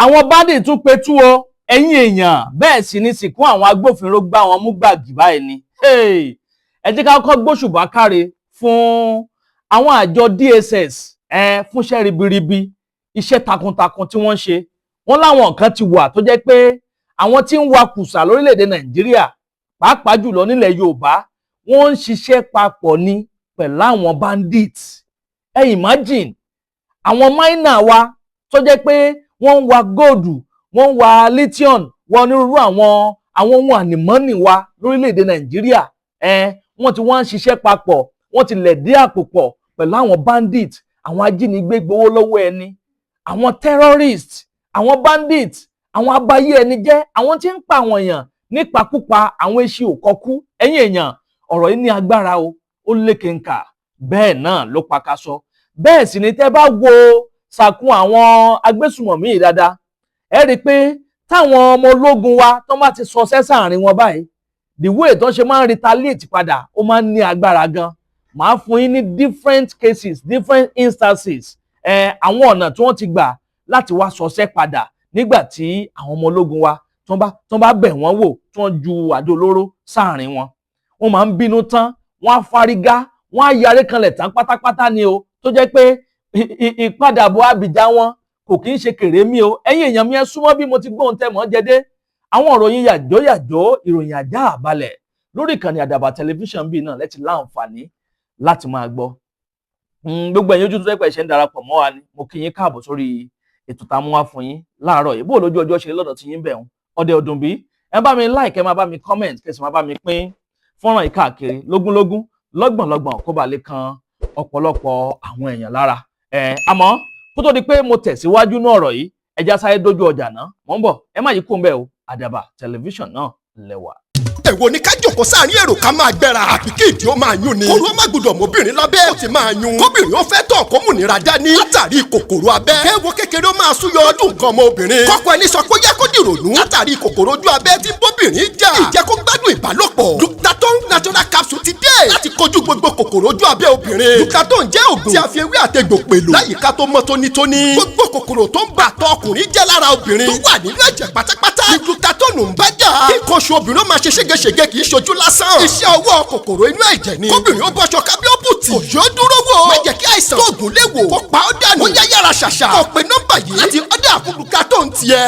Àwọn bandit tún petú o, ẹ̀yin èèyàn. Bẹ́ẹ̀ sì ni sìnkú àwọn agbófinró gbá wọn mú gbàgì báyìí ni. Hey! Ẹ jẹ́ ká kọ́kọ́ gbóṣùbà káre fún àwọn àjọ DSS ẹ fúnṣẹ́ ribiribi, iṣẹ́ takuntakun tí wọ́n ń ṣe. Wọ́n láwọn kan ti wà tó jẹ́ pé àwọn tí ń wakùsà lórílẹ̀‐èdè Nàìjíríà, pàápàá jùlọ nílẹ̀ Yorùbá, wọ́n ń ṣiṣẹ́ papọ̀ ní pẹ̀lú àwọn bandits. Ẹ imagine, àwọn miner wa tó jẹ́ pé wọ́n ń wa gold, wọ́n ń wa lithium, wọ́n onírúurú àwọn ohun àlùmọ́nì wa lórílẹ̀‐èdè Nàìjíríà, ẹ wọ́n ti wá ń ṣiṣẹ́ papọ̀, wọ́n ti lẹ̀dí àpò pọ̀ pẹ̀lú àwọn bandits, àwọn ajínigbé gbowó lọ́wọ́ ẹni, àwọn terrorists, àwọn bandits, àwọn abayé ẹni jẹ́, àwọn tí ń pa àwọn èèyàn nípakúpa, àwọn eṣin òkọkú. Ẹ̀yin èèyàn, ọ̀rọ̀ yìí ní agbára o, ó lékenkà, bẹ́ẹ̀ náà ló pakasọ. Bẹ́ẹ̀ sì ni tẹ́ bá wo sàkún àwọn agbésùmọ̀mí yìí dáadáa, ẹ rí i pé táwọn ọmọ ológun wa tó bá ti sọsẹ́ sáàrin wọn báyìí, the way tó ń ṣe máa ń retaliate padà, ó máa ń ní agbára gan. Màá fún yín ní different cases, different instances, àwọn ọ̀nà tí wọ́n ti gbà láti wá sọsẹ́ padà nígbà tí àwọn ọmọ ológun wa tó bá bẹ̀ wọ́n wò, tí wọ́n ju àdó olóró sáàrin wọn, wọ́n máa ń bínú tán, wọ́n á fárígá, wọ́n á yarí kanlẹ̀ tán pátápátá ni o, tó jẹ́ pé ìpadàbọ̀ àbíjà wọn kò kí ń ṣe kèrémí o. Ẹ̀yin èèyàn mi, ẹ súnmọ́ bí mo ti gbóhùn tẹ́ mọ́ jẹdé àwọn ìròyìn yàjó yàjó, ìròyìn àjá àbalẹ̀ lórí ìkànnì Àdàbà Tẹlifíṣàn bíi náà lẹ́tì láǹfààní láti máa gbọ́. Gbogbo ẹ̀yin ojú tó tẹ́pẹ̀ ṣe ń darapọ̀ mọ́ wa ni mo kí yín káàbọ̀ sórí ètò tá a mú wá fún yín láàárọ̀ yìí. Bó lójú ọjọ́ ṣe lọ́dọ̀ tí yín bẹ̀ ń ọdẹ ọdún bí ẹ bá mi like, ẹ máa bá mi comment, kí ẹ sì máa bá mi pín fọ́nrán yìí káàkiri lógúnlógún, lọ́gbọ̀nlọ́gbọ̀n, kó bá lè kan ọ̀pọ̀lọpọ̀ àwọn èèyàn lára. Ẹ àmọ́ kó tó di pé mo tẹ̀síwájú ní ọ̀rọ̀ yìí, ẹ já sáré dójú ọjà náà. Mò ń bọ̀, ẹ má yí kó ń bẹ̀ o. Àdàbà Tẹlifíṣàn náà lẹ́wà. Èwo ni ká jòkó sáàrin èrò ká máa gbẹ́ra, àbí kí ìdí ó máa yún ni? Kóró má gbọdọ̀ mọ́bìnrin lábẹ́ ó ti máa yún. Kóbìnrin ó fẹ́ tọ̀ kó múnira dání látàrí kòkòrò abẹ́. Kéwo kékeré ó máa súyọ ọdún nǹkan ọmọ obìnrin. Kọ́kọ́ ẹni sọ pé ó yẹ kó dìrònú látàrí kòkòrò ojú abẹ́ tí bóbìnrin jà. Ìjẹ́ kó gbádùn ìbálòpọ̀. Dutaton natural capsule ti dé láti kojú gbogbo kòkòrò ojú abẹ́ obìnrin. Dutaton jẹ́ ògùn tí a fi ewé àtegbò pèlò láyìíká tó mọ́ tónítóní. Gbogbo kòkòrò tó ń bà tọ ọkùnrin jẹ́ lára obìnrin tó wà nínú ẹ̀jẹ̀ pátápátá ní Dutaton ń bá jà. Kí nǹkan oṣù obìnrin ó máa ṣe ségesège kì í ṣojú lásán. Iṣẹ́ ọwọ́ kòkòrò inú ẹ̀jẹ̀ ni. Kóbìnrin ó bọ́ṣọ kábí ó bùtì. Kò yóò dúró wò. Má jẹ́ kí àìsàn tóògùn lè wò kó pa ọ́ dànù. Ó yá, yára ṣàṣà. Kó pe nọ́mbà yìí láti order fún Dutaton tiẹ̀: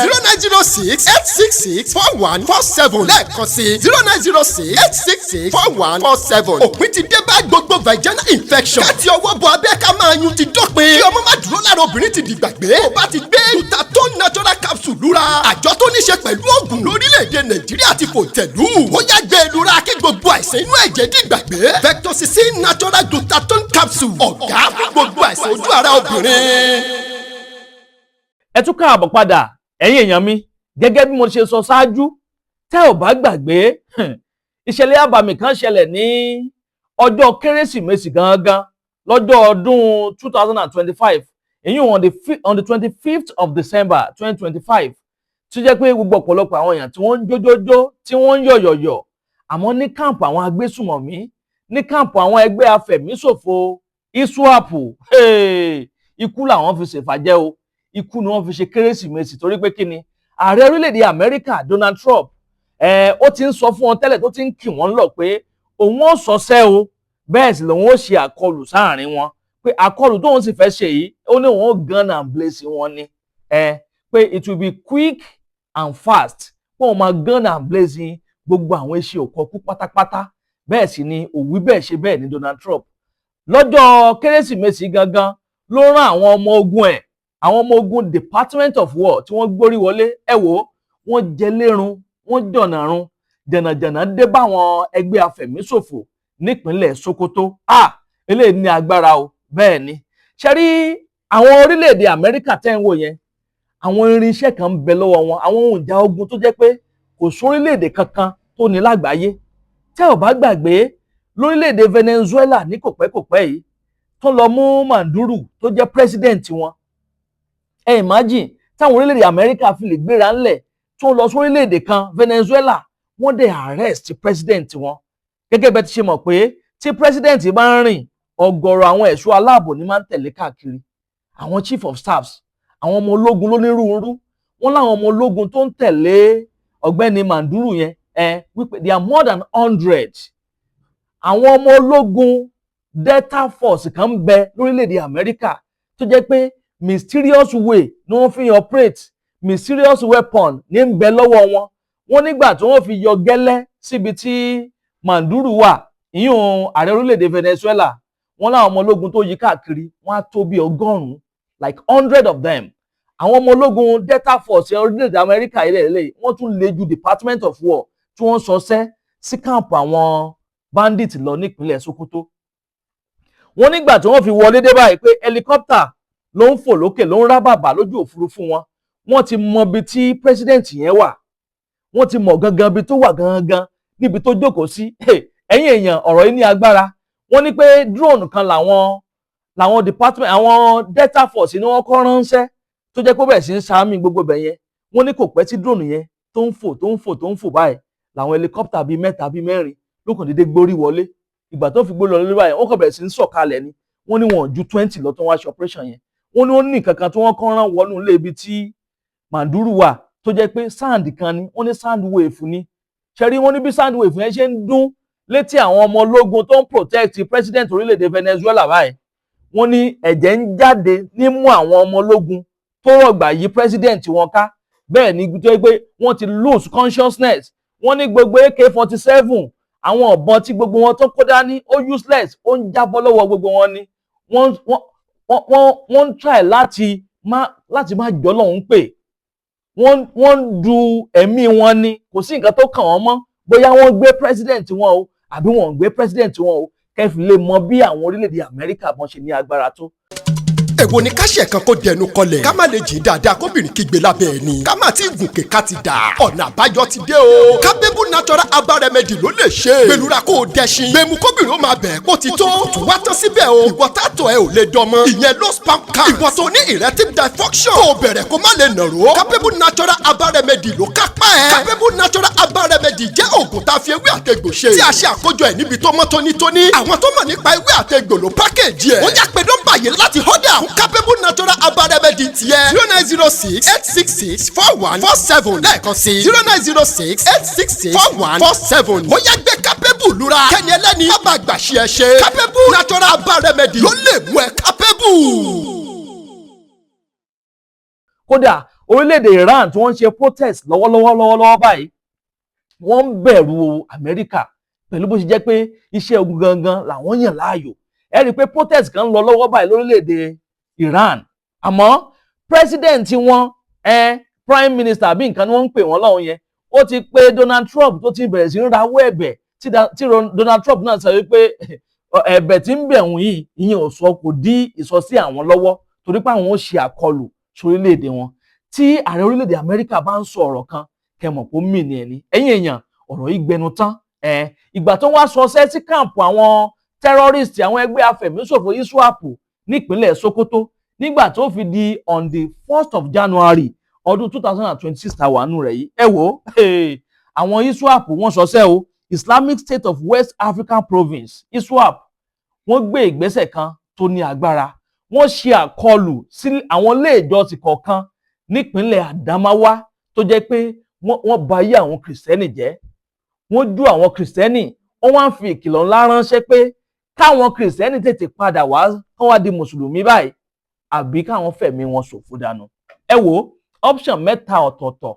09068664147. Lẹ́ẹ̀kan sí: 09068664147. Òpin ti dé bá gbogbo vaginal infection. Káti ọwọ́ bọ abẹ́ ká máa yun ti dópin. Kí ọmọ má dúró lára obìnrin ti dìgbàgbé. Tó bá ti gbé Dutaton natural capsule lura, àjọ tó ní ṣe pẹ̀lú oògùn lórílẹ̀‐èdè Nàìjíríà ti fòǹtẹ̀lù. Ó yá, gbé e lura kí gbogbo àìsàn inú ẹ̀jẹ̀ dìgbàgbé. Vectocicin natural Dutaton capsule, ọ̀gá fún gbogbo àìsàn ojú ara obìnrin. Ẹ tún káàbọ̀ padà, ẹ̀yin èèyàn mi. Gẹ́gẹ́ bí mo ṣe sọ ṣáájú, tẹ́ ò bá gbàgbé, ìṣẹ̀lẹ̀ àbàmì kan ṣẹlẹ̀ ní ọjọ́ Kérésìmesì gangan lọ́jọ́ ọdún 2025, èyí on the 25th of December 2025, tó jẹ́ pé gbogbo ọ̀pọ̀lọpọ̀ àwọn èèyàn tí wọ́n ń jójójó, tí wọ́n ń yọ̀yọ̀yọ̀, àmọ́ ní camp àwọn agbésùmọ̀mí, ní camp àwọn ẹgbẹ́ afẹ̀míṣòfò ISWAP, ikú làwọn fi ṣèfàjẹ́ o. Ikú ni wọ́n fi ṣe Kérésìmesì. Torí pé kí ni? Ààrẹ orílẹ̀-èdè Amẹ́ríkà Donald Trump, ó ti ń sọ fún wọn tẹ́lẹ̀, tó ti ń kì wọ́n lọ pé òun ó sọsẹ́ o, bẹ́ẹ̀ sì lòun ó ṣe àkọlù sáàrin wọn, pé àkọlù tóun sì fẹ́ ṣe yìí, ó ní òun ó gun and blaze wọn ni, pé it will be quick and fast, pé òun máa gun and blaze gbogbo àwọn iṣẹ́ òkọkú pátápátá. Bẹ́ẹ̀ sì ni òwí bẹ́ẹ̀ ṣe bẹ́ẹ̀ ní Donald Trump. Lọ́jọ́ Kérésìmesì gangan ló rán àwọn ọmọ ogun ẹ̀, àwọn ọmọ ogun Department of War tí wọ́n gbórí wọlé. Ẹ wò ó, wọ́n jẹ lérun, wọ́n jọ̀nà run, jẹ̀nàjẹ̀nà dé báwọn ẹgbẹ́ afẹ̀míṣòfò nípínlẹ̀ Sokoto. Ah, eléyìí ní agbára o. Bẹ́ẹ̀ ni, ṣe rí àwọn orílẹ̀-èdè Amẹ́ríkà tẹ́ ń wò yẹn, àwọn irinṣẹ́ kan ń bẹ lọ́wọ́ wọn, àwọn ohun ìjà ogun tó jẹ́ pé kò sórílẹ̀-èdè kankan tó ní lágbàáyé. Tẹ́ ò bá gbàgbé, lórílẹ̀-èdè Venezuela ní kòpẹ́kòpẹ́ yìí, tó lọ mú Maduro tó jẹ́ president wọn. Ẹ imagine, táwọn orílẹ̀-èdè Amẹ́ríkà fi lè gbéra ńlẹ̀ tó lọ sórílẹ̀-èdè kan, Venezuela, wọ́n dẹ̀ arrest president wọn. Gẹ́gẹ́ bẹ́ẹ̀ ti ṣe mọ̀ pé tí president bá ń rìn, ọ̀gọ̀rọ̀ àwọn ẹ̀ṣọ́ aláàbò ní máa ń tẹ̀lé káàkiri, àwọn chief of staffs, àwọn ọmọ ológun lónírúurú. Wọ́n láwọn ọmọ ológun tó ń tẹ̀lé ọ̀gbẹ́ni Maduro yẹn wípé they are more than 100. Àwọn ọmọ ológun Delta Force kan ń bẹ lórílẹ̀‐èdè Amẹ́ríkà tó jẹ́ pé mysterious way ni wọ́n fi ń operate, mysterious weapon ní ń bẹ lọ́wọ́ wọn. Wọ́n nígbà tí wọ́n fi yọ gẹ́lẹ́ síbi tí Maduro wà, ìyún ààrẹ orílẹ̀‐èdè Venezuela, wọ́n láwọn ọmọ ológun tó yí káàkiri wọ́n á tó bí 100, like 100 of them. Àwọn ọmọ ológun Delta Force orílẹ̀-èdè Amẹ́ríkà ilẹ̀ ilẹ̀, wọ́n tún lè ju Department of War tí wọ́n sọsẹ́ sí camp àwọn bandit lọ nípínlẹ̀ Sokoto. Wọ́n nígbà tí wọ́n fi wọlé dé báyìí pé helicopter ló ń fò lókè, ló ń rá bàbà lójú òfurufú wọn. Wọ́n ti mọ ibi tí president yẹn wà, wọ́n ti mọ̀ gangan ibi tó wà gangan, níbi tó jókòó sí. Ẹ̀yin èèyàn, ọ̀rọ̀ yìí ní agbára. Wọ́n ní pé drone kan làwọn department, àwọn Delta Force ni wọ́n kọ́ ránṣẹ́, tó jẹ́ pé ó bẹ̀rẹ̀ sí ń sáámi gbogbo ibẹ̀ yẹn. Wọ́n ní kò pẹ́ tí drone yẹn tó ń fò, tó ń fò, tó ń fò báyìí, làwọn helicopter bíi mẹ́ta, bíi mẹ́rin ló kàn déédéé gbórí wọlé. Ìgbà tó fi gbórí wọlé báyìí, wọ́n kàn bẹ̀rẹ̀ sí ń sọ̀kalẹ̀ ni. Wọ́n ní wọn ju 20 lọ tó wá ṣe operation yẹn. Wọ́n ní ó ní nǹkan kan tí wọ́n kàn rán wọnú ilé ibi tí Maduro wà, tó jẹ́ pé sound kan ni. Wọ́n ní sound wave ni ṣẹ́rí. Wọ́n ní bí sound wave yẹn ṣe ń dún létí àwọn ọmọ ológun tó ń protect president orílẹ̀-èdè Venezuela báyìí, wọ́n ní ẹ̀jẹ̀ ń jáde nímú àwọn ọmọ ológun tó rọ̀gbà yí president wọn ká. Bẹ́ẹ̀ ni tó yẹ pé wọ́n ti lose consciousness. Wọ́n ní gbogbo AK-47, àwọn ọ̀bọ̀n tí gbogbo wọn tó kó dání, ó useless, ó ń jábọ́ lọ́wọ́ gbogbo wọn ni. Wọ́n ń try láti má jọ́ lọ́hún pè wọ́n ń du ẹ̀mí wọn ni. Kò sí nǹkan tó kàn wọ́n mọ́ bóyá wọ́n gbé president wọn o àbí wọn ò gbé president wọn o. Kẹfì lè mọ bí àwọn orílẹ̀-èdè Amẹ́ríkà bọ́n ṣe ní agbára tó. Èwo ni káṣẹ̀ kan kó dẹnu kọlẹ̀, ká má lè jìn dáadáa, kóbìnrin kígbe lábẹ́ ẹ̀ ni, ká má ti gùnkè ká ti dà? Ọ̀nà àbáyọ ti dé o. Kábébù Natural Herbal Remedy ló lè ṣe. Gbẹlura kó o dẹṣin gbẹmu, kóbìnrin ó máa bẹ̀ kó ti tó. Tún wá tán síbẹ̀ o, ìwọ tátọ̀ ẹ ò lè dọmọ, ìyẹn low sperm count. Ìwọ tó ní erectile dysfunction, kó o bẹ̀rẹ̀ kó má lè nàró, Kábébù Natural Herbal Remedy ló kápá ẹ̀. Kábébù Natural Herbal Remedy jẹ́ oògùn tá a fi ewé àtegbò ṣe, tí a ṣe àkójọ ẹ̀ níbi tó mọ́ tónítóní. Àwọn tó mọ̀ nípa ewé àtegbò ló package ẹ̀. Ó yá, pé nọ́mbà yìí láti order fún Capable Natural Herbal Remedy tiẹ̀: 09068664147. Lẹ́ẹ̀kan sí, 09068664147. Ó yá, gbé Capable lura, kẹ́ni ẹlẹ́ni má bàa gbà ṣe ẹ ṣe. Capable Natural Herbal Remedy ló lè mú ẹ capable. Kódà orílẹ̀-èdè Iran tí wọ́n ń ṣe protest lọ́wọ́lọ́wọ́ lọ́wọ́lọ́wọ́ báyìí, wọ́n ń bẹ̀rù Amẹ́ríkà pẹ̀lú bó ṣe jẹ́ pé iṣẹ́ ogun gangan làwọn yàn láàyò. Ẹ rí i pé protest kan ń lọ lọ́wọ́ báyìí lórílẹ̀-èdè Iran, àmọ́ president wọn, prime minister àbí nǹkan ni wọ́n ń pè wọ́n lọ́hùn yẹn, ó ti pé Donald Trump, tó ti bẹ̀rẹ̀ sí ń rawọ́ ẹ̀bẹ̀, tí Donald Trump náà sọ wípé ẹ̀bẹ̀ tí ń bẹ̀ wọ́n yìí, ìyẹn ò sọ kò dí ìsọsí àwọn lọ́wọ́, torí pé àwọn ó ṣe àkọlù sórílẹ̀-èdè wọn. Tí ààrẹ orílẹ̀-èdè Amẹ́ríkà bá ń sọ ọ̀rọ̀ kan, kẹmọ̀ kó mì ní ẹni. Ẹ̀yin èèyàn, ọ̀rọ̀ yìí gbẹnu tán. Ìgbà tó wá sọ ṣẹ́ sí camp àwọn terrorist, àwọn ẹgbẹ́ afẹ̀míṣòfò ISWAP nípínlẹ̀ Sokoto, nígbà tó fi di on the 1st of January ọdún 2026 tàwa nù rẹ̀ yìí, ẹ wò ó, àwọn ISWAP wọ́n sọsẹ́ o. Islamic State of West African Province, ISWAP, wọ́n gbé ìgbésẹ̀ kan tó ní agbára. Wọ́n ṣe àkọlù sí àwọn ilé ìjọsìn kọ̀ọ̀kan nípínlẹ̀ Adamawa, tó jẹ́ pé wọ́n bà ayé àwọn kìrìsìtẹ́nì jẹ́, wọ́n jú àwọn kìrìsìtẹ́nì. Wọ́n wá ń fi ìkìlọ̀ ńlá ránṣẹ́ pé káwọn kìrìsìtẹ́nì tètè padà wá, kán wá di mùsùlùmí báyìí, àbí káwọn fẹ̀mí wọn ṣòfò dànù. Ẹ wo, option mẹ́ta ọ̀tọ̀ọ̀tọ̀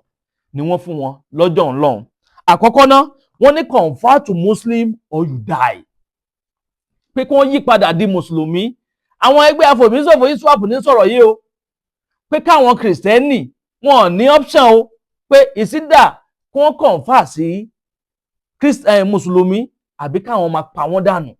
ni wọ́n fún wọn lọ́jọ́ ńlọ́hún. Àkọ́kọ́ náà, wọ́n ní convert to Muslim or you die, pé kí wọ́n yí padà di mùsùlùmí. Àwọn ẹgbẹ́ afòmíṣòfò ISWAP ní sọ̀rọ̀ yìí o, pé káwọn kìrìsìtẹ́nì wọn ò ní option o, pé ìsídà kí wọ́n convert sí mùsùlùmí, àbí káwọn máa pa wọ́n dànù,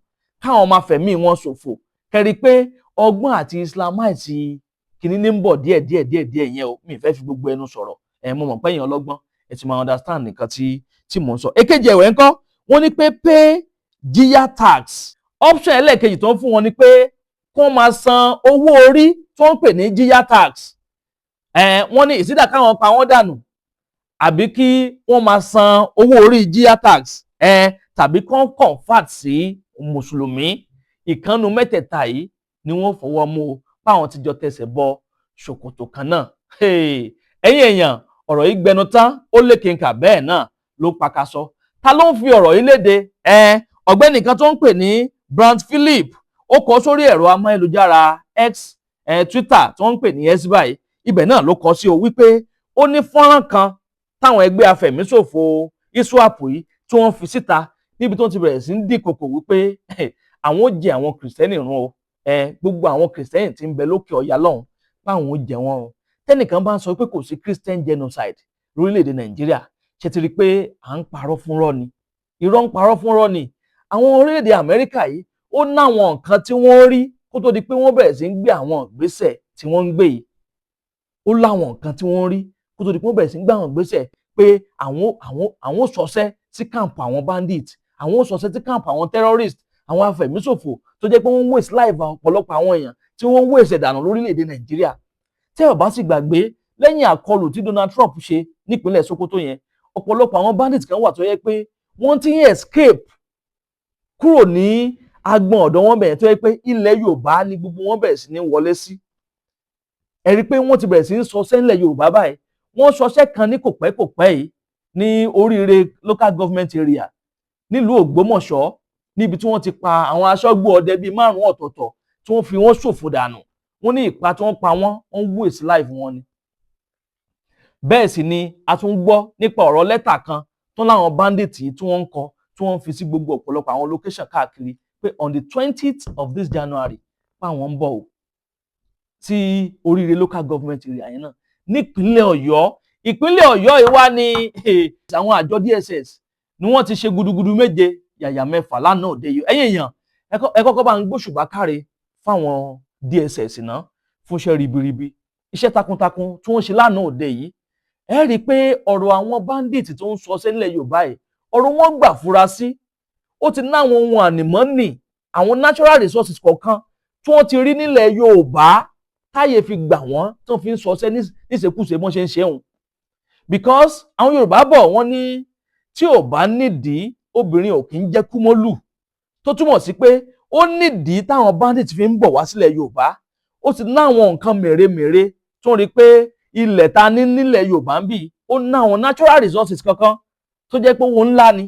káwọn máa fẹ̀mí wọn ṣòfò. Kẹrí pé ọgbọ́n àti islamite kìíní ní ń bọ̀ díẹ̀ díẹ̀ díẹ̀ díẹ̀ yẹn o. Mi fẹ́ fi gbogbo ẹnu sọ̀rọ̀ ẹ̀, mo mọ̀ pé èèyàn ọlọ́gbọ́n ẹ ti máa understand nǹkan tí mò ń sọ. Èkejì ẹ̀wẹ̀ ńkọ́? Wọ́n ní pé pay jizya tax. Option ẹlẹ́ẹ̀kejì tó ń fún wọn ni pé kí wọ́n máa san owó orí tó ń pè ní jizya tax. Wọ́n ní ìsídà káwọn pa wọ́n dànù, àbí kí wọ́n máa san owó orí jizya tax, tàbí kán convert sí mùsùlùmí. Ìkànnù mẹ́tẹ̀ẹ̀ta yìí ni wọ́n fọwọ́ mú o, páwọn ti jọ tẹsẹ̀ bọ ṣòkòtò kan náà. Ẹ̀yin èèyàn, ọ̀rọ̀ yìí gbẹnu tán, ó lékenkà, bẹ́ẹ̀ náà ló pakasọ. Ta ló ń fi ọ̀rọ̀ yìí léde? Ẹ ọ̀gbẹ́ni kan tó ń pè ní Brant Philip, ó kọ sórí ẹ̀rọ amáyélujára X, Twitter tó ń pè ní X báyìí. Ibẹ̀ náà ló kọ sí o wípé ó ní fọ́nrán kan táwọn ẹgbẹ́ afẹ̀míṣòfò ISWAP yìí tí wọ́n fi síta, níbi tó ti bẹ̀rẹ̀ sí ń dìkòkò wípé àwọn ó jẹ àwọn Kìrìsìtẹ́nì run o, gbogbo àwọn Kìrìsìtẹ́nì tí ń bẹ lókè ọ̀yà lọ́hùn, báwọn ó jẹ wọ́n run. Tẹ́nìkan bá ń sọ pé kò sí Christian genocide lórílẹ̀‐èdè Nàìjíríà, ṣe ti rí i pé à ń parọ́ fún rọ́ ni? Irọ́ ń parọ́ fún rọ́ ni. Àwọn orílẹ̀-èdè Amẹ́ríkà yìí, ó náwọn nǹkan tí wọ́n rí kó tó di pé wọ́n bẹ̀rẹ̀ sí ń gbé àwọn ìgbésẹ̀ tí wọ́n ń gbé yìí. Ó láwọn nǹkan tí wọ́n rí kó tó di pé wọ́n bẹ̀rẹ̀ sí ń gbé àwọn ìgbésẹ̀ pé àwọn ṣọṣẹ́ sí camp àwọn bandit, àwọn ṣọṣẹ́ sí camp àwọn terrorist, àwọn afẹ̀míṣòfò tó jẹ́ pé wọ́n ń waste life ọ̀pọ̀lọpọ̀ àwọn èèyàn, tí wọ́n ń waste ẹ̀dànù lórílẹ̀‐èdè Nàìjíríà. Tẹ́ ò bá sì gbàgbé, lẹ́yìn àkọlù tí Donald Trump ṣe nípínlẹ̀ Sokoto yẹn, ọ̀pọ̀lọpọ̀ àwọn bandits kan wà tó yẹ pé wọ́n ti ń escape kúrò ní agbọn ọ̀dọ̀ wọn bẹ̀rẹ̀, tó yẹ pé ilẹ̀ Yorùbá ni gbogbo wọn bẹ̀rẹ̀ sí ní wọlé sí. Ẹ rí i pé wọ́n ti bẹ̀rẹ̀ sí ní sọsẹ́ ńlẹ̀ Yorùbá báyìí. Wọ́n sọsẹ́ kan ní kò pẹ́ kò pẹ́ yìí ní Oríire Local Government Area nílùú Ògbómọ̀ṣọ́, níbi tí wọ́n ti pa àwọn aṣọ́gbó ọdẹ bíi márùn-ún ọ̀tọ̀ọ̀tọ̀, tí wọ́n fi wọ́n ṣòfò dànù. Wọ́n ní ìpa tí wọ́n pa wọ́n, wọ́n waste life wọn ni. Bẹ́ẹ̀ sì ni a tún gbọ́ nípa ọ̀rọ̀ lẹ́tà kan tó láwọn bandits yìí tí wọ́n ń kọ, tí wọ́n ń fi sí gbogbo ọ̀pọ̀lọpọ̀ àwọn location káàkiri, pé on the 20th of this January, páwọn ń bọ̀ o sí Oríire Local Government Area yẹn náà nípínlẹ̀ Ọ̀yọ́. Ìpínlẹ̀ Ọ̀yọ́ yìí wá ní àwọn àjọ DSS ni wọ́n ti ṣe gudugudu méje yàyà mẹ́fà lánàá òde yìí. Ẹ̀yin èèyàn, ẹ kọ́kọ́ bá ń gbóṣùbà káre fáwọn DSS náà fúnṣẹ́ ribiribi, iṣẹ́ takuntakun tí wọ́n ṣe lánàá òde yìí. Ẹ rí i pé ọ̀rọ̀ àwọn bandit tó ń sọ sílẹ̀ Yorùbá yìí, ọ̀rọ̀ wọn gbà fura sí. Ó ti ná àwọn ohun ànìmọ́nì, àwọn natural resources kọ̀ọ̀kan tí wọ́n ti rí nílẹ̀ Yorùbá, táyè fi gbà wọ́n tó fi ń sọṣẹ́ níṣekúṣe bọ́n ṣe ń ṣe òun, because àwọn Yorùbá bọ̀, wọ́n ní tí ò bá nídìí, obìnrin ò kì í jẹ́ kúmọ́lù, tó túmọ̀ sí pé ó nídìí táwọn bandit fi ń bọ̀ wá sílẹ̀ Yorùbá. Ó ti ná àwọn nǹkan mèremère tó ń rí pé ilẹ̀ ta ní nílẹ̀ Yorùbá ń bì, ó ná àwọn natural resources kankan tó jẹ́ pé owó ńlá ni.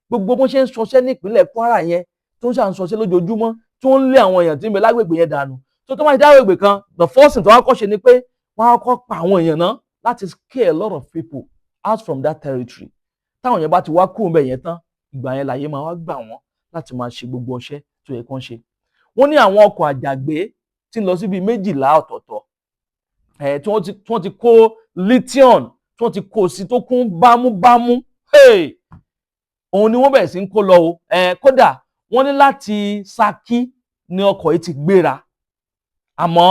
Gbogbo bó ṣe ń ṣọṣẹ́ nípínlẹ̀ Kwara yẹn, tó ń ṣàǹṣọṣẹ́ lójoojúmọ́, tó ń lé àwọn èèyàn tí ń bẹ lágbègbè yẹn dànù, tó máa dá agbègbè kan, the first thing tó wá kọ́ ṣe ni pé wọ́n á kọ́ pa àwọn èèyàn náà láti scare a lot of people out from that territory. Táwọn yẹn bá ti wá kúrò ńbẹ̀ yẹn tán, ìgbà yẹn làyè máa wá gbà wọ́n láti máa ṣe gbogbo ọṣẹ́ tó yẹ kán ṣe. Wọ́n ní àwọn ọkọ̀ àjàgbé tí ń lọ síbi 12 ọ̀tọ̀ọ̀tọ̀ ẹ̀ tí wọ́n ti kó lithium, tí wọ́n ti kó sí tó kún bámúbámú, òun ni wọ́n bẹ̀rẹ̀ sí ń kó lọ o. Kódà wọ́n ní láti Ṣakí ní ọkọ̀ yìí ti gbéra, àmọ́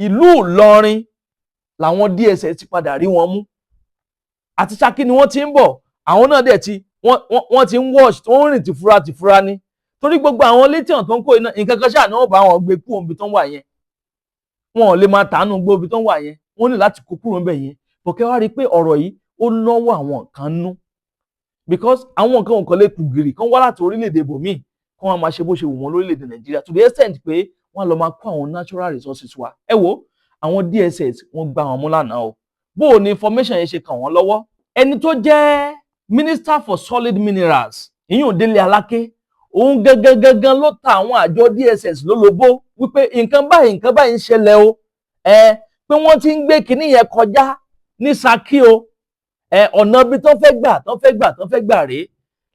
ìlú Ìlọrin làwọn DSS ti padà rí wọn mú. Àti Ṣakí ni wọ́n ti ń bọ̀. Àwọn náà dẹ̀ ti wọ́n ti ń watch, wọ́n ń rìn tìfura tìfura ni, torí gbogbo àwọn lithium tó ń kó iná nǹkan kan ṣáà ni wọ́n bá wọn gbé kúrò níbi tó ń wà yẹn. Wọn ò lè máa tàánú gbó ibi tó ń wà yẹn, wọ́n ní láti kó kúrò níbẹ̀ yẹn. Bọ̀kẹ́ wá rí i pé ọ̀rọ̀ yìí, ó náwó àwọn kan nú, because àwọn nǹkan nǹkan lè kù gìrì kan wá láti orílẹ̀-èdè ibòmíì, kí wọ́n máa ṣe bó ṣe wù wọ́n lórílẹ̀-èdè Nàìjíríà, to the extent pé wọ́n lọ máa kó àwọn natural resources wa. Ẹ wo, àwọn DSS, wọ́n gbá wọn mú lánàá o. Bó o ní information yẹn ṣe kàn wọ́n lọ́wọ́? Ẹni tó jẹ́ Minister for Solid Minerals, ìyún Délé Aláké, òun gangan gangan ló ta àwọn àjọ DSS lólobó wípé nǹkan báyìí, nǹkan báyìí ń ṣẹlẹ̀ o, ẹ pé wọ́n ti ń gbé kinní yẹn kọjá ní Ṣakí o, ẹ ọ̀nà ibi tó fẹ́ gbà, tó fẹ́ gbà, tó fẹ́ gbà rèé.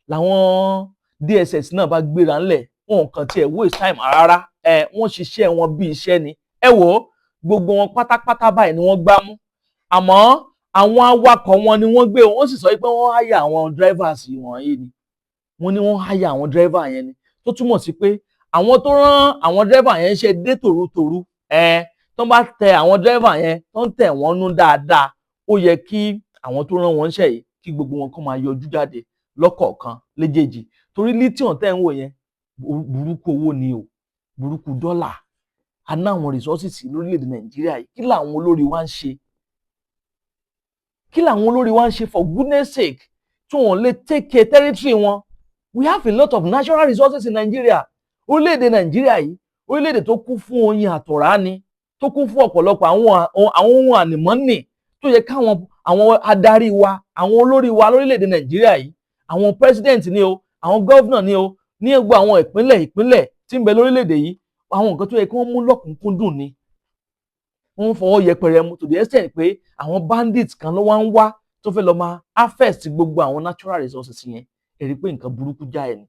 Làwọn DSS náà bá gbéra ńlẹ̀, wọn kàn tiẹ̀ waste time rárá. Ẹ wọ́n ṣiṣẹ́ wọn bí iṣẹ́ ni. Ẹ wò ó, gbogbo wọn pátápátá báyìí ni wọ́n gbá mú, àmọ́ àwọn awakọ̀ wọn ni wọ́n gbé. Wọ́n sì sọ pé wọ́n hire àwọn drivers wọ̀nyí ni. Wọ́n ní wọ́n hire àwọn driver yẹn ni, tó túmọ̀ sí pé àwọn tó rán àwọn driver yẹn ṣe dé tòrutòru. Ẹ tó bá tẹ àwọn driver yẹn, tó ń tẹ̀ wọ́n nú dáadáa, ó yẹ kí àwọn tó rán wọn ṣẹ̀ yìí, kí gbogbo wọn kó máa yọjú jáde lọ́kọ̀ọ̀kan léjèèjì, torí lithium tẹ́ ń wò yẹn, burúkú owó ni o, burúkú dọ́là. A ná àwọn resources lórílẹ̀‐èdè Nàìjíríà yìí. Kí làwọn olórí wa ń ṣe? Kí làwọn olórí wa ń ṣe, for goodness sake, tí wọ́n lè take care territory wọn? We have a lot of natural resources in Nigeria. Orílẹ̀-èdè Nàìjíríà yìí, orílẹ̀-èdè tó kún fún oyin àtọ̀rá ni, tó kún fún ọ̀pọ̀lọpọ̀ àwọn ohun ànìmọ́nì. Tó yẹ káwọn àwọn adarí wa, àwọn olórí wa lórílẹ̀‐èdè Nàìjíríà yìí, àwọn president ni o, àwọn governor ni o, ní gbogbo àwọn ìpínlẹ̀ ìpínlẹ̀ tí ń bẹ lórílẹ̀‐èdè yìí, àwọn nǹkan tó yẹ kí wọ́n mú lọ́kùnkúndùn ni wọ́n fọwọ́ yẹpẹrẹ mú, to the extent pé àwọn bandits kan ló wá ń wá tó fẹ́ lọ máa harvest gbogbo àwọn natural resources yẹn. Ẹ rí pé nǹkan burúkú jáì ni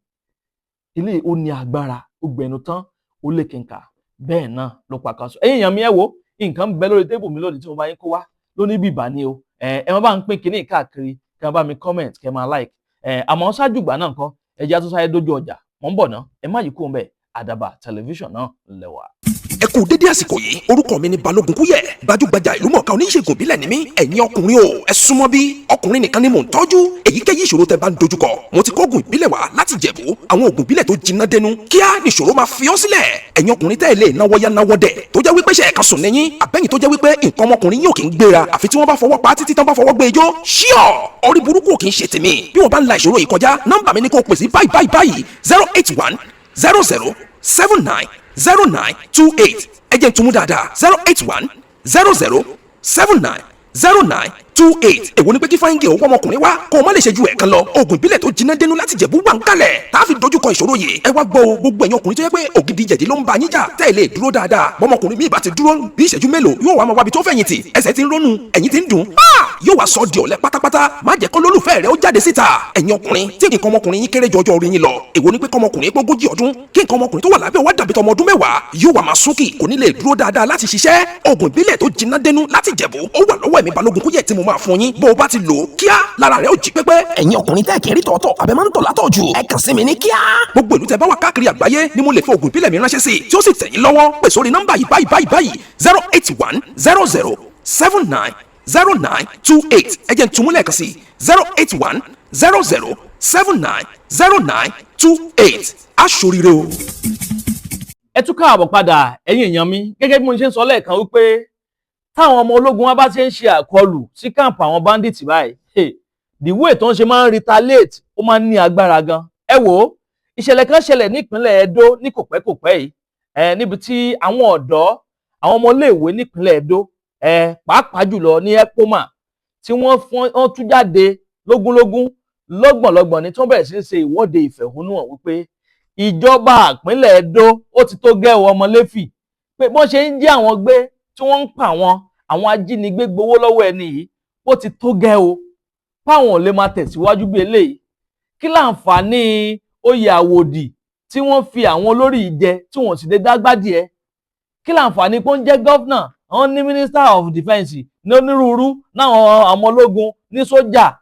ilé. Ó ní agbára, ó gbẹnu tán, ó lè kínkà, bẹ́ẹ̀ náà ló pa kan sọ. Ẹ̀yin èèyàn mi, ẹ wo nǹkan ń bẹ lórí table mi lónìí tí mo bá yín kó wá lóní bìbà ni o. Ẹ má bá ń pín kinní káàkiri, kí ẹ bá mi comment, kí ẹ máa like ẹ. Àmọ́ ṣáájú ìgbà náà nǹkan, ẹ jẹ́ àtúnṣe dójú ọjà. Mò ń bọ̀ ná, ẹ má yí kúrò ńbẹ̀. Àdàbà Tẹlifíṣàn náà lẹ́wà. Ẹ kú dédé àsìkò yìí. Orúkọ mi ni Balógun Kúyẹ̀, gbajúgbajà ìlúmọ̀ọ́ká oníṣègùn ìbílẹ̀ ni mí. Ẹ̀yin ọkùnrin o, ẹ súnmọ́ bí. Ọkùnrin nìkan ni mò ń tọ́jú. Èyíkéyìí ìṣòro tẹ́ bá ń dojúkọ, mo ti kóògùn ìbílẹ̀ wá láti Jẹ̀bú, àwọn òògùn ìbílẹ̀ tó jiná dẹnu kíá nìṣòro máa fi ọ́ sílẹ̀. Ẹ̀yin ọkùnrin tẹ́ ẹ lè náwó yá náwó dẹ̀, tó jẹ́ wípé ṣe ẹ̀ka sùn níyìn, àbẹ́yìn tó jẹ́ wípé nǹkan ọmọkùnrin yóò kì í gbéra àfi tí wọ́n bá fọwọ́ pa, títí tán bá fọwọ́ gbé ijó ṣíọ̀. Orí burúkú kì í ṣe tèmi. Bí wọ́n bá ń la ìṣòro yìí kọjá, nọ́mbà mi ni kò pè sí báyìí báyìí báyìí: 08100790928. Ẹ jẹ́ n tún mú dáadáa: 08100790928. Èwo ni pé kí fáyíngì òwò ọmọkùnrin wá kó o má lè ṣe ju ẹ̀kan lọ? Oògùn ìbílẹ̀ tó jiná dénú láti Jẹ̀bú wà ń kalẹ̀ tá a fi dojúkọ ìṣòro yìí. Ẹ wá gbọ́ o, gbogbo ẹ̀yin ọkùnrin tó yẹ pé ògidì jẹ̀dí ló ń bá yín jà, tẹ́ ẹ lè dúró dáadáa. Bọ́mọkùnrin míì bá ti dúró bí ìṣẹ́jú mélòó, yóò wá máa wábi tó fẹ̀yìntì. Ẹsẹ̀ ti ń rónú, ẹ̀yìn ti ń dùn, yóò wá sọ di ọ̀lẹ pátápátá. Má jẹ́ kó lólùfẹ́ rẹ ó jáde síta. Ẹ̀yin ọkùnrin tí nǹkan ọmọkùnrin yín kéré jọjọ orí yín lọ, èwo ni pé kọ́mọkùnrin pé 40 ọdún, kí nǹkan ọmọkùnrin tó wà lábẹ́ wá dàbí tọmọ ọdún 10? Yóò wá máa súnkì, kò ní lè dúró dáadáa láti ṣiṣẹ́. Oògùn ìbílẹ̀ tó jiná dénú láti Jẹ̀bú ó wà lọ́wọ́ ẹ̀mí Balógun Kúyẹ̀ tí mo máa fún yín. Bó o bá ti lò ó, kíá lára rẹ̀ ó jí pépé. Ẹ̀yin ọkùnrin tẹ́ kiri tọ̀tọ̀ àbẹ̀ máa ń tọ̀ látọ̀ jù, ẹ kàn sí mi ní kíá. Gbogbo ìlú tẹ́ bá wà káàkiri àgbáyé ni mo lè fi oògùn ìbílẹ̀ mi ránṣẹ́ sí, tí ó sì tẹ̀ yín lọ́wọ́. Pè sórí nọ́mbà yìí báyìí báyìí báyìí: 08100790928. Ẹ jẹ́ n tún mú lẹ́ẹ̀kan sí: 08100790928. Aṣoríire o. Ẹ tún káàbọ̀ padà, ẹ̀yin èèyàn mi. Gẹ́gẹ́ bí mo ṣe ń sọ lẹ́ẹ̀kan wípé táwọn ọmọ ológun wa bá ti ń ṣe àkọlù sí camp àwọn bandits báyìí, hey, the way tó ń ṣe máa ń retaliate, ó máa ń ní agbára gan. Ẹ wò ó, ìṣẹ̀lẹ̀ kan ṣẹlẹ̀ nípínlẹ̀ Ẹdó ní kòpẹ́kòpẹ́ yìí ẹ, níbi tí àwọn ọ̀dọ́, àwọn ọmọléèwé nípínlẹ̀ Ẹdó ẹ, pàápàá jùlọ ní Ekpoma, tí wọ́n tú jáde lógúnlógún, lọ́gbọ̀nlọ́gbọ̀n ní, tí wọ́n bẹ̀rẹ̀ sí í ṣe ìwọ́de ìfẹ̀hónúhàn wípé ìjọba ìpínlẹ̀ Ẹdó, ó ti tó gẹ́ ọmọléfì, pé bọ́n ṣe ń jí àwọn gbé, tí wọ́n ń pa àwọn ajínigbé gbowó lọ́wọ́ ẹni yìí, ó ti tó gẹ́ o, páwọn ò lè máa tẹ̀síwájú bí eléyìí. Kí láǹfààní oyè àwòdì tí wọ́n fi àwọn olórí yìí jẹ tí wọ́n sì lè dágbádìí ẹ? Kí láǹfààní pé ó ń jẹ́ governor, àwọn ní minister of defence ní onírúurú náwọn, àwọn ológun ní sójà,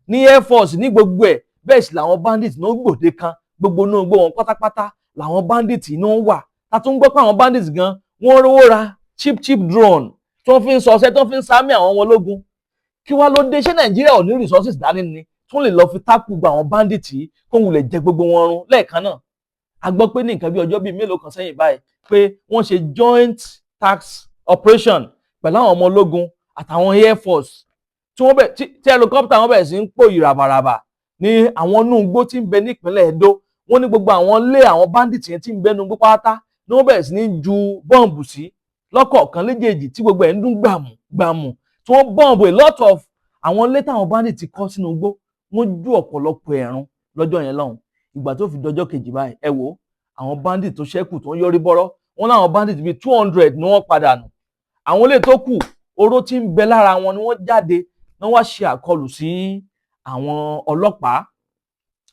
ní air force, ní gbogbo ẹ̀, bẹ́ẹ̀ sì làwọn bandits ní ó gbòde kan? Gbogbo inú igbó wọn pátápátá làwọn bandits inú wà. Ta tún gbọ́ pé àwọn bandits gan, wọ́n rówó ra cheap cheap drone tí wọ́n fi ń sọṣẹ́, tí wọ́n fi ń sámì àwọn ọmọ ológun. Kí wá ló dé? Ṣé Nàìjíríà ò ní resources dání ni tún lè lọ fi tákù gba àwọn bandits yìí, kó wulẹ̀ jẹ gbogbo wọn run lẹ́ẹ̀kan náà? A gbọ́ pé ní nǹkan bí ọjọ́ bíi mélòó kan sẹ́yìn báyìí pé wọ́n ṣe joint task operation pẹ̀lú àwọn ọmọ ológun àtàwọn air force, tí wọ́n bẹ̀ tí helicopter wọn bẹ̀rẹ̀ sí ń pòyì ràbàràbà ní àwọn inú igbó tí ń bẹ nípínlẹ̀ Ẹdó. Wọ́n ní gbogbo àwọn ilé àwọn bandits yẹn tí ń bẹ nínú igbó pátá ni wọ́n bẹ̀rẹ̀ sí ní ju bọ́ǹbù sí lọ́kọ̀ọ̀kan léjèèjì, tí gbogbo ẹ̀ ń dún gbàmù gbàmù, tí wọ́n bọ́ǹbù a lot of àwọn ilé táwọn bandits ti kọ́ sínú igbó. Wọ́n ju ọ̀pọ̀lọpọ̀ ẹ̀rùn lọ́jọ́ yẹn lọ́hùn. Ìgbà tó fi dọjọ́ kejì báyìí, ẹ wò ó, àwọn bandits tó ṣẹ́kù tó ń yọrí bọ́rọ́, wọ́n láwọn bandits bíi 200 ni wọ́n padà nù. Àwọn ilé tó kù, oró tí ń bẹ lára wọn ni wọ́n jáde ní wọ́n wá ṣe àkọlù sí àwọn ọlọ́pàá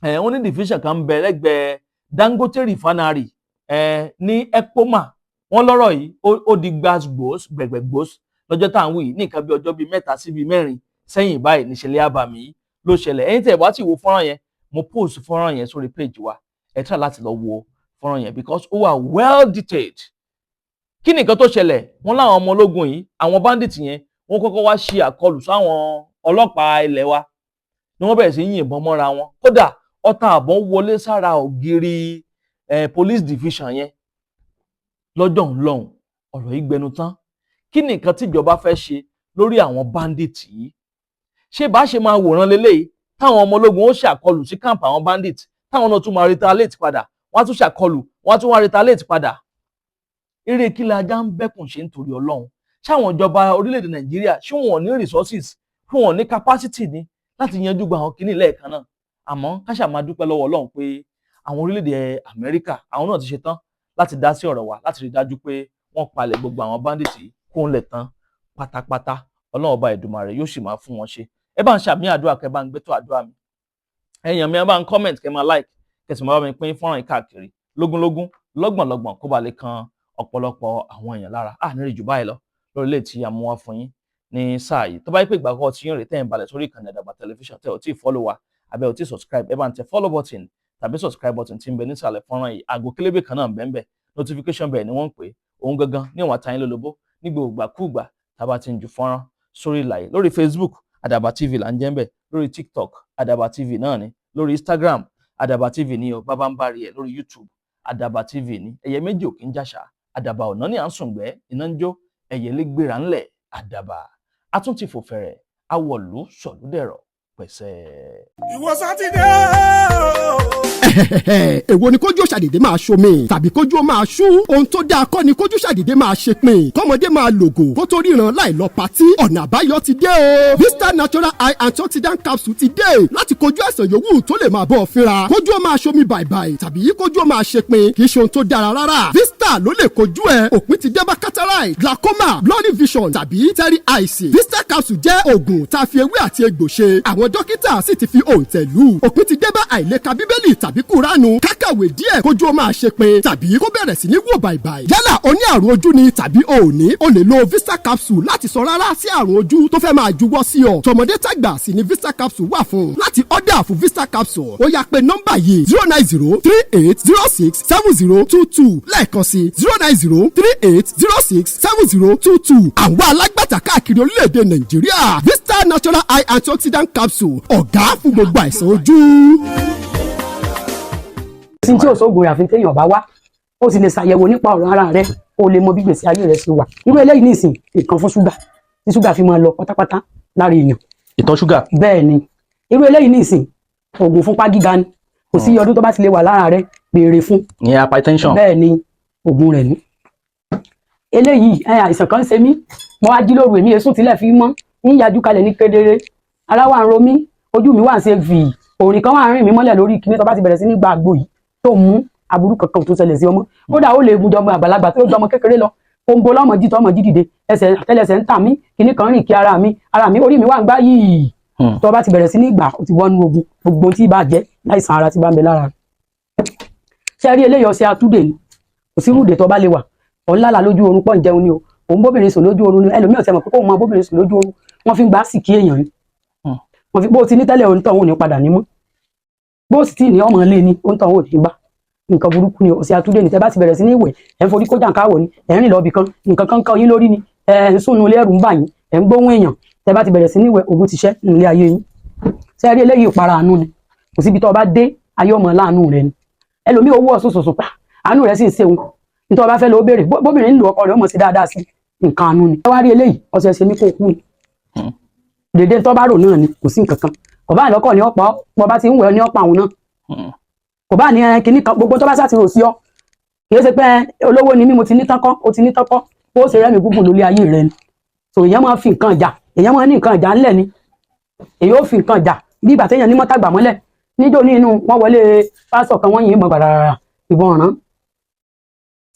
ẹ̀. Wọ́n ní division kan ń bẹ lẹ́gbẹ̀ẹ́ Dangote Refinery ẹ̀ ní Ekpoma. Wọ́n lọ́rọ̀ yìí ó di gbàgbós gbẹ̀gbẹ̀gbós lọ́jọ́ tá à ń wí yìí. Ní nǹkan bí ọjọ́ bíi 3 sí bíi 4 sẹ́yìn báyìí níṣẹ̀lẹ̀ àbàmì yìí ló ṣẹlẹ̀. Ẹ̀yin tẹ́ ẹ bá ti wo fọ́nrán yẹn, mo post fọ́nrán yẹn sórí page wa. Ẹ try láti lọ wo fọ́nrán yẹn because ó wà well detailed. Kí ni nǹkan tó ṣẹlẹ̀? Wọ́n láwọn ọmọ ológun yìí, àwọn bandits yẹn, wọ́n kọ́kọ́ wá ṣe àkọlù sáwọn ọlọ́pàá ilẹ̀ wa ni wọ́n bẹ̀rẹ̀ sí í yìnbọn mọ́ra wọn. Kódà, ọta àbọ̀n wọlé sára ògiri police division yẹn lọ́jọ́ ńlọ́hùn. Ọ̀rọ̀ yìí gbẹnu tán. Kí ni nǹkan tíjọba fẹ́ ṣe lórí àwọn bandits yìí? Ṣé bá ṣe máa wòran leléyìí, táwọn ọmọ ológun ó ṣàkọlù sí camp àwọn bandits, táwọn náà tún máa retaliate padà, wọ́n á tún ṣàkọlù, wọ́n á tún wá retaliate padà? Eré kí la ajá ń bẹ́kùn ṣe nítorí Ọlọ́run? Ṣáwọn ìjọba orílẹ̀-èdè Nàìjíríà, ṣé wọn ò ní resources, ṣé wọn ò ní capacity ni láti yanjú gba àwọn kinní lẹ́ẹ̀kan náà? Àmọ́ ká ṣáà máa dúpẹ́ lọ́wọ́ Ọlọ́run pé àwọn orílẹ̀-èdè Amẹ́ríkà, àwọn náà ti ṣe tán láti dá sí ọ̀rọ̀ wa, láti rí dájú pé wọ́n palẹ̀ gbogbo àwọn bandits yìí kó ń lẹ̀ tán pátápátá. Ọlọ́run Ọba Èdùmàrè yóò sì máa fún wọn ṣe. Ẹ bá ń ṣàmì àdúrà, kẹ bá ń gbé tó àdúrà mi. Ẹ̀yàn mi, ẹ bá ń comment, kẹ máa like, kẹ sì máa bá mi pín fọ́nrán yìí káàkiri lógúnlógún, lọ́gbọ̀nlọ́gbọ̀n, kó ba lè kan ọ̀pọ̀lọpọ̀ àwọn èèyàn lára. À ní rí jù báyìí lọ lórí ilé tí a mú wá fún yín ní sáà yìí. Tó bá yẹ pé ìgbà àkọ́kọ́ tí yín rè tẹ́ ń balẹ̀ sórí ìkànnì Àdàbà Tẹlifíṣàn, tẹ́ ò tí ì follow wa àbẹ́ ò tí ì subscribe, ẹ bá ń tẹ follow button tàbí subscribe button tí ń bẹ nísàlẹ̀ fọ́nrán yìí. Àgò kélébé kan náà ń bẹ ń bẹ, notification bell ni wọ́n ń pè é. Òun gangan ní ìwọ̀n àtàyín lólobó ní gbogbo ìgbàkúùgbà tá a bá ti ń ju fọ́nrán sórí ìlà yìí. Lórí Facebook, Àdàbà TV là ń jẹ́ ń bẹ̀. Lórí TikTok, Àdàbà TV náà ni. Lórí Instagram, Àdàbà TV ní o. Bábá ń bá rí ẹ lórí YouTube, Àdàbà TV ní. Ẹyẹ méjì ò kí ń jàṣà, àdàbà ọ̀nà ní à ń sùngbẹ́ iná ń jó, ẹyẹ lè gbéra ńlẹ̀. Àdàbà a tún ti fò fẹ̀rẹ̀, awọ̀lú sọ̀lúdẹ̀rọ̀ pẹ̀sẹ̀. Ìwọ sátidé o. Èwo ni kójú ṣàdédé máa ṣomi tàbí kójú ó máa ṣú? Ohun tó dáa kọ́ ni kójú ṣàdédé máa ṣe pin, kọ́mọdé máa lògò kó tó ríran láì lọ patí. Ọ̀nà àbáyọ ti dé o. Vista Natural Eye Antioxidant Capsule ti dé láti kojú àìsàn yòówù tó lè máa bọ́ ọ fínra. Kójú ó máa ṣomi bàìbàì tàbí kójú ó máa ṣe pin kì í ṣe ohun tó dára rárá. Vista ló lè kojú ẹ. Òpin ti dé bá cataract, glaucoma, blurry vision tàbí teary eyes. Vista capsule jẹ́ oògùn tá a fi ewé àti egbò ṣe. Àwọn dókítà sì ti fi òǹtẹ̀ lù. Òpin ti dé bá àìlèka Bíbélì tàbí Kúránù, kákàwé díẹ̀ kójú ó máa ṣe pin tàbí kó bẹ̀rẹ̀ sí ní wò bàìbàì. Yálà o ní àrùn ojú ni tàbí o ò ní, o lè lo Vista capsule láti sọ rárá sí àrùn ojú tó fẹ́ máa juwọ́ sí ọ. Tọmọdé tàgbà sì ni Vista capsule wà fún. Láti order fún Vista capsule, ó yá, pé nọ́mbà yìí: 09038067022. Lẹ́ẹ̀kan sí, 09038067022. Àwọn alágbàtà káàkiri orílẹ̀-èdè Nàìjíríà. Vista Natural Eye Antioxidant Capsule, ọ̀gá fún gbogbo àìsàn ojú. Sí tí òṣogbo rẹ̀ àfi téèyàn bá wá, ó sì lè ṣàyẹ̀wò nípa ọ̀rọ̀ ara rẹ̀, ó lè mọ bí gbèsè ayé rẹ̀ ṣe wà. Irú eléyìí nìsín, nǹkan fún ṣúgà tí ṣúgà fi máa lọ pátápátá lára èèyàn. Ìtọ̀ ṣúgà. Bẹ́ẹ̀ ni. Irú eléyìí nìsín, oògùn fúnpá gíga ni. Kò sí ọdún tó bá ti lè wà lára rẹ̀, béèrè fún. Ìyẹn hypertension. Bẹ́ẹ̀ ni, oògùn rẹ̀ ní. Eléyìí ẹ, àìsàn kan ń ṣe mí, mo wá jí lóru, èmi èsùn tilẹ̀ fi mọ́ ń yájú kalẹ̀ ní kedere, ara wà ń ro mí, ojú mi wà ń ṣe fì, òrìn kan wà ń rìn mí mọ́lẹ̀ lórí kíní. Tó bá ti bẹ̀rẹ̀ sí ní gba àgbo yìí tó mú, aburú kankan tó ṣẹlẹ̀ sí ọmọ, kódà ó lè gun jọmọ àgbàlagbà tó jọmọ kékeré lọ. Kóńgó lọ́mọ jí tọmọ jí dìde, ẹsẹ̀ àtẹ́lẹsẹ̀ ń tà mí, kíní kan rìn kí ara mi, ara mi, orí mi wà ń gbá yìí. Tó bá ti bẹ̀rẹ̀ sí ní gbà, ó ti wọnú ogun gbogbo tí bá jẹ́ láìsàn ara tí bá ń bẹ lára rẹ̀. Ṣe rí eléyìí, ọṣẹ atúndè ni. Kò sí rúdè tó bá lè wà, òun lálàá lójú oorun pọ̀ ń jẹun ni o, òun bóbìnrin sùn lójú oorun ni. Ẹlòmíràn ti mọ̀ pé kóun máa bóbìnrin sùn lójú oorun, wọ́n fi ń gbá sìkí èèyàn ni. Wọ́n fi bó ti ní tẹ́lẹ̀, òun tọ̀ òun ò ní padà ní mọ́. Bó sì tí ní ọmọ ilé ni, òun tọ̀ òun ò ní gbà. Nǹkan burúkú ni. Ọṣẹ atúndé ni. Tẹ́ bá ti bẹ̀rẹ̀ sí ní wẹ̀, ẹ̀ ń forí kó jàǹkáwọ̀ ni, ẹ̀ ń rìn lọ ibì kan, nǹkan kan kọ́ yín lórí ni, ẹ̀ ń sùn nulẹ̀, ẹ̀rù ń bà yín, ẹ̀ ń gbóhùn èèyàn, tẹ́ bá ti bẹ̀rẹ̀ sí ní wẹ̀, ogun ti ṣẹ́ nílé ayé yín. Ṣé rí eléyìí, ìpara àánú ni. Kò síbi tó o bá dé, ayé ọmọ láàánú rẹ ni. Ẹlòmíì owó ọ̀sùn sùsùn pa àánú rẹ sì ń ṣeun. Nítorí ọba fẹ́ lọ béèrè, bóbìnrin ń lo ọkọ rẹ̀, ọmọ sí dáadáa sí nǹkan àánú ni. Ẹ wá rí eléyìí, ọṣẹ ṣe mí kó kú ni. Dèdè tó bá rò náà ni, kò sí nǹkan kan. Kò bá àlọ́kọ̀ ní ọ̀pọ̀ bọ́ bá ti ń wẹ̀ ní ọ̀pọ̀ àwọn náà, kò bá ní ẹ kinní kan, gbogbo tó bá sá ti rò sí ọ. Kì í ṣe pé olówó ni mí, mo ti ní tán kọ́, o ti ní tán kọ́, bó ṣe rẹ́mi gúngùn lórí ayé rẹ ni. So èèyàn máa fi nǹkan jà, èèyàn máa ní nǹkan ìjà ńlẹ̀ ni. Èyí ó fi nǹkan jà bí ìgbà téèyàn ní mọ́tàgbà mọ́lẹ̀. Níjó ní inú wọn wọlé pásítọ̀ kan, wọ́n yìn ín mọ́ gbàràrà, ìbọn ọ̀ràn.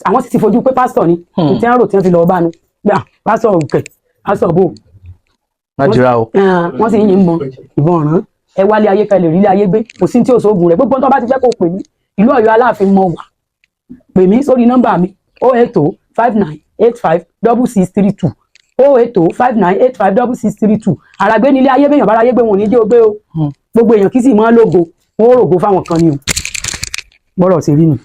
Àwọn sì ti fojú pé pásítọ̀ ni. Tí wọ́n rò tí wọ́n fi lọ́ọ́ bá nu gbà, pásítọ̀ òkè, pásítọ̀ bò. Má jìra o. Wọ́n sì ń yìn mọ́ ìbọn ọ̀ràn. Ẹ wálé ayé kan lè rí ilé ayé gbé. Kò sí tí ò sóògùn rẹ̀. Gbogbo tó bá ti fẹ́ kó pè mí, ìlú Ọ̀yọ́ Aláàfin mọ wà. Pè mí sórí nọ́mbà mi: 08059856632, 08059856632. Àràgbé nílé ayé, bẹ́yàn bára ayé gbé, wọn ò ní dé o gbé o. Gbogbo èèyàn kì í sì máa lógo, wọn ó rògo fáwọn kan ni o. Bọ́rọ̀ ṣe rí nù.